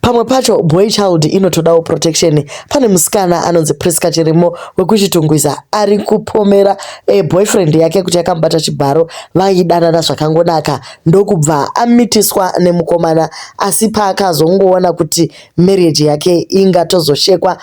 Pamwe pacho boy child inotodawo protection. Pane musikana anonzi Prisca Chirimo wekuChitungwiza ari kupomera boyfriend yake kuti yakamubata chibharo. Vaidanana zvakangonaka ndokubva amitiswa nemukomana, asi paakazongoona kuti marriage yake ingatozoshekwa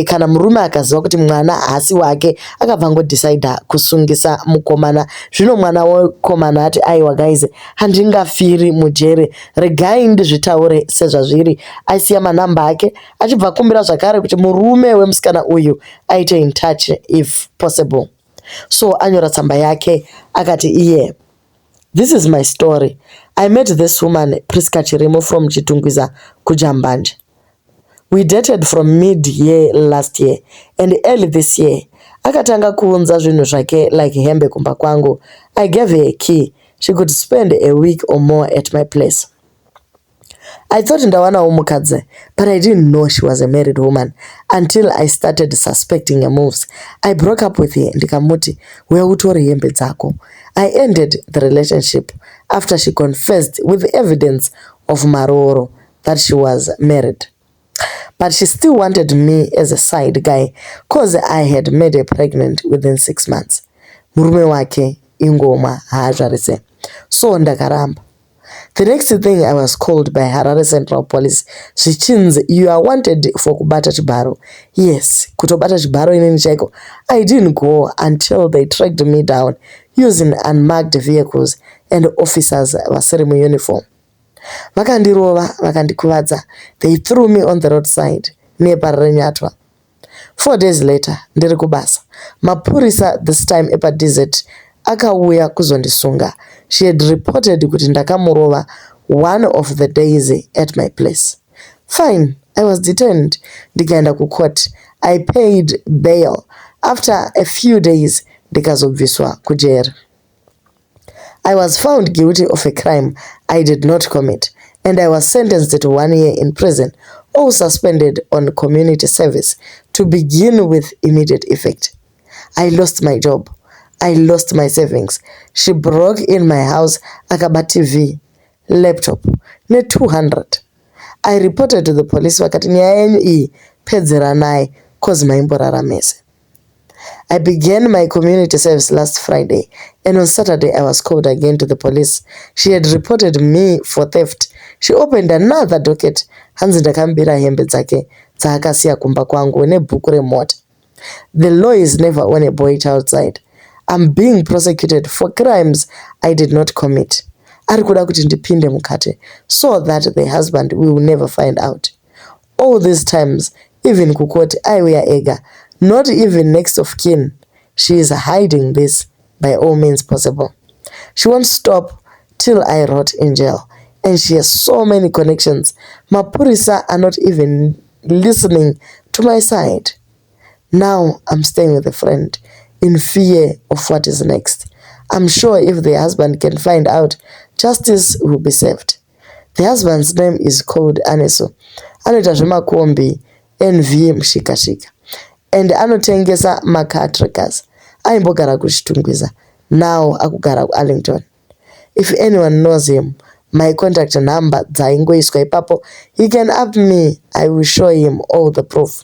kana murume akaziva kuti mwana haasi wake, akabva angodecida kusungisa mukomana. Zvino mwana wekomana ati, "Aiwa guys, handingafiri mujere, regai ndizvitaure sezvazviri." Aisiya manhamba ake achibva akumbira zvakare kuti murume wemusikana uyu aite in touch if possible. So anyora tsamba yake akati iye, "This is my story. I met this woman, Prisca Chirimo, from Chitungwiza kuJambanja. We dated from mid year last year and early this year akatanga kuunza zvinhu zvake like hembe kumba kwangu. I gave her a key. She could spend a week or more at my place. I thought ndawanawo mukadzi, but I didn't know she was a married woman until I started suspecting her moves. I broke up with her, ndikamuti, 'Uya utore hembe dzako.' I ended the relationship after she confessed with evidence of maroro that she was married, but she still wanted me as a side guy 'cause I had made her pregnant within 6 months. Murume wake ingomwa, haazvarise, so ndakaramba. The next thing, I was called by Harare Central Police zvichinzi, 'You are wanted for kubata chibharo.' Yes, kutobata chibharo inini chaiko. I didn't go until they tracked me down using unmarked vehicles and officers vasiri muuniform. Vakandirova, vakandikuvadza. They threw me on the roadside near Parirenyatwa. 4 days later, ndiri kubasa, mapurisa, this time epaDesert, akauya kuzondisunga. She had reported kuti ndakamurova one of the days at my place. Fine, I was detained, ndikaenda kucourt. I paid bail. After a few days ndikazobviswa kujeri. I was found guilty of a crime I did not commit and I was sentenced to one year in prison, all suspended on community service, to begin with immediate effect. I lost my job. I lost my savings. She broke in my house, akaba TV, laptop ne200. I reported to the police, vakati nyaya yenyu iyi pedzeranai 'cause maimborara mese. I began my community service last Friday, and on Saturday I was called again to the police. She had reported me for theft. She opened another docket, hanzi ndakamubira hembe dzake dzaakasiya kumba kwangu nebhuku remota. The law is never on a boy child side. I'm being prosecuted for crimes I did not commit. Ari kuda kuti ndipinde mukati so that the husband will never find out. All these times, even kukoti aiuya ega, not even next of kin. She is hiding this by all means possible. She won't stop till I rot in jail. And she has so many connections. Mapurisa are not even listening to my side. Now I'm staying with a friend in fear of what is next. I'm sure if the husband can find out, justice will be served. The husband's name is called Aneso. Anoita zvemakombi NV mushikashika and anotengesa macar trackers. Aimbogara kuChitungwiza, now akugara kuArlington. If anyone knows him, my contact number dzaingoiswa ipapo. He can up me. I will show him all the proof,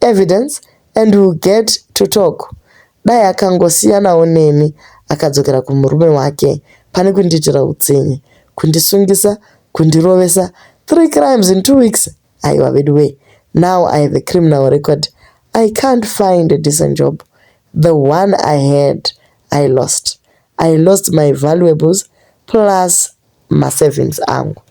evidence, and we'll get to talk. Dai akangosiyanawo neni akadzokera kumurume wake pane kundiitira utsinye, kundisungisa, kundirovesa. Three crimes in 2 weeks, aiwa veduwe. Now I have a criminal record. I can't find a decent job. The one I had, I lost. I lost my valuables plus masavings angu.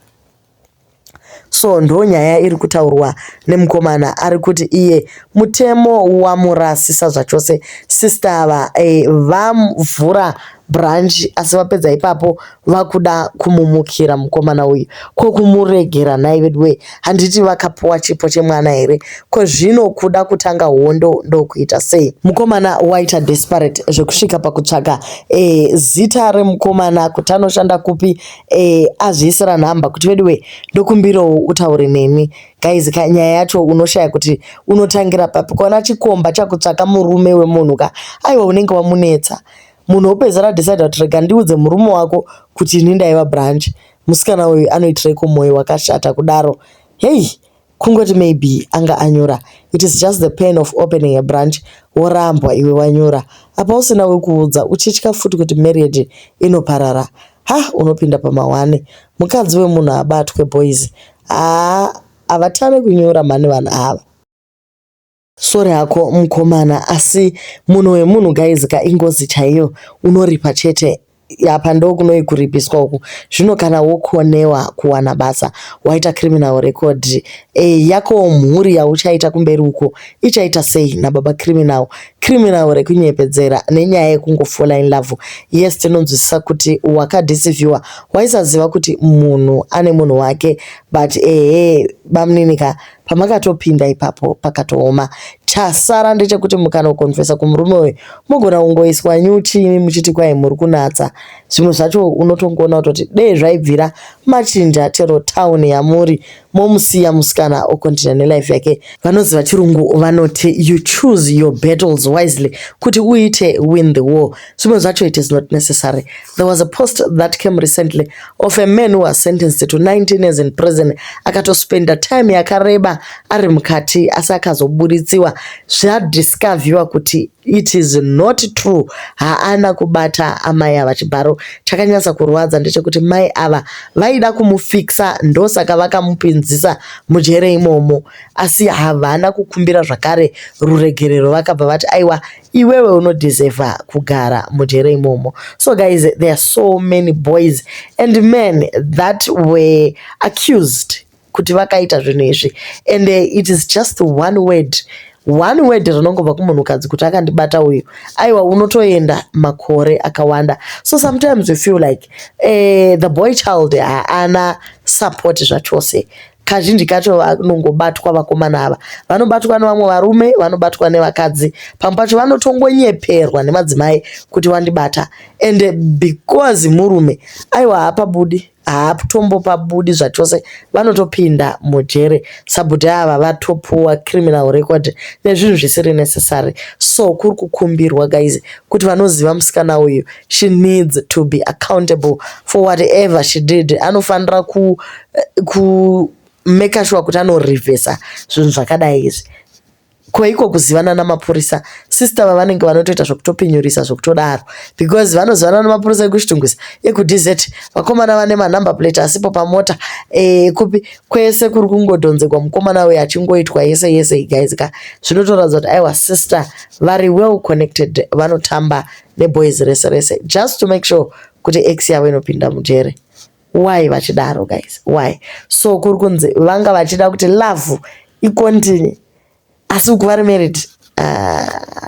So ndo nyaya iri kutaurwa nemukomana ari kuti iye mutemo wamurasisa zvachose. Sister ava vavhura branch, asi vapedza ipapo vakuda kumumukira mukomana uyu. Ko kumuregera nhai veduwe? Handiti vakapuwa chipo chemwana here? Ko zvino kuda kutanga hondo ndokuita sei? Mukomana waita desperate zvekusvika pakutsvaka zita remukomana kuti anoshanda kupi, azviisira nhamba kuti, "Veduwe, ndokumbirawo utaure neni." Guys, nyaya yacho unoshaya kuti unotangira papi. Kuona chikomba chakutsvaka murume wemunhu ka, aiwa, unenge wamunetsa. Munhu wopedzisira adecida kuti rega ndiudze murume wako kuti ini ndaiva branch. Musikana uyu anoitireiko mwoyo wakashata kudaro? Hei, kungoti maybe anga anyura. It is just the pain of opening a branch worambwa iwe wanyura. Apa usina wekuudza, uchitya futi kuti marriage inoparara. Ha, unopinda pamahwane. Mukadzi wemunhu abatwe, boys. Haa, havatane kunyura mhani vanhu ava. Sorry hako mukomana, asi munhu wemunhu, guys ka, ingozi chaiyo. Unoripa chete. Apa ndokunoi kuripiswa uku. Zvino kana wokonewa kuwana basa, waita criminal record yako, mhuri yauchaita kumberi uko ichaita sei nababa criminal? Criminal rekunyepedzera nenyaya yekungofola in love. Yes, tinonzwisisa kuti wakadeceiviwa, waisaziva kuti munhu ane munhu wake, but ehe, bamunini ka, pamakatopinda ipapo pakatooma. Chasara ndechekuti mukanokonfesa kumurume uyu, mugona kungoiswa nyuchi imi muchiti kwai muri kunatsa. Zvimwe zvacho unotongoona kutoti dei zvaibvira machinja chero town yamuri, momusiya musikana ocontinue nelife yake. Vanoziva chirungu vanoti you choose your battles wisely kuti uite win the war. Zvimwe zvacho it is not necessary. There was a post that came recently of a man who was sentenced to 19 years in prison. Akatospenda time yakareba ari mukati, asi akazoburitsiwa zvadiscoverwa kuti it is not true, haana kubata amai ava chibharo. Chakanyatsa kurwadza ndechekuti mai ava vaida kumufikisa, ndosaka vakamupinzisa mujere imomo, asi havana kukumbira zvakare ruregerero. Vakabva vati, "Aiwa, iwewe unodeserva kugara mujere imomo." So guys, there are so many boys and men that were accused kuti vakaita zvinhu izvi, and it is just one word, one word rinongobva kumunhukadzi kuti akandibata uyu, aiwa, unotoenda makore akawanda. So sometimes we feel like the boy child haana support zvachose. Kazhinji kacho vanongobatwa vakomana ava, vanobatwa nevamwe varume, vanobatwa nevakadzi, pamwe pacho vanotongonyeperwa nemadzimai kuti wandibata, and because murume, aiwa, haapabudi, haatombopabudi zvachose, vanotopinda mujere. Sabhuti ava vatopuwa criminal record nezvinhu zvisiri necessary. So kuri kukumbirwa, guys, kuti vanoziva musikana uyu, she needs to be accountable for whatever she did. Anofanira ku make sure kuti anorevhesa zvinhu zvakadai izvi. Koiko kuzivana namapurisa, sister vavanenge vanotoita zvekutopinyurisa zvekutodaro, because vanozivana namapurisa ekuChitungwiza, ekuDZ, vakomana vane manumber plate asipo pamota, kupi kwese kuri kungodhonzegwa mukomana uyu achingoitwa yese yese. Guys ka, zvinotoratidza kuti aiwa, sister vari well connected, vanotamba neboys rese rese just to make sure kuti ex yavo inopinda mujere. Why vachidaro, guys? Why? So kuri kunzi vanga vachida kuti love icontinue, asi uku vari married.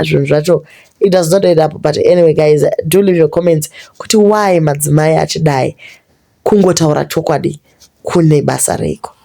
Zvinhu zvacho, it does not add up. But anyway, guys, do leave your comments kuti why madzimai achidai. Kungotaura chokwadi kune basa reiko?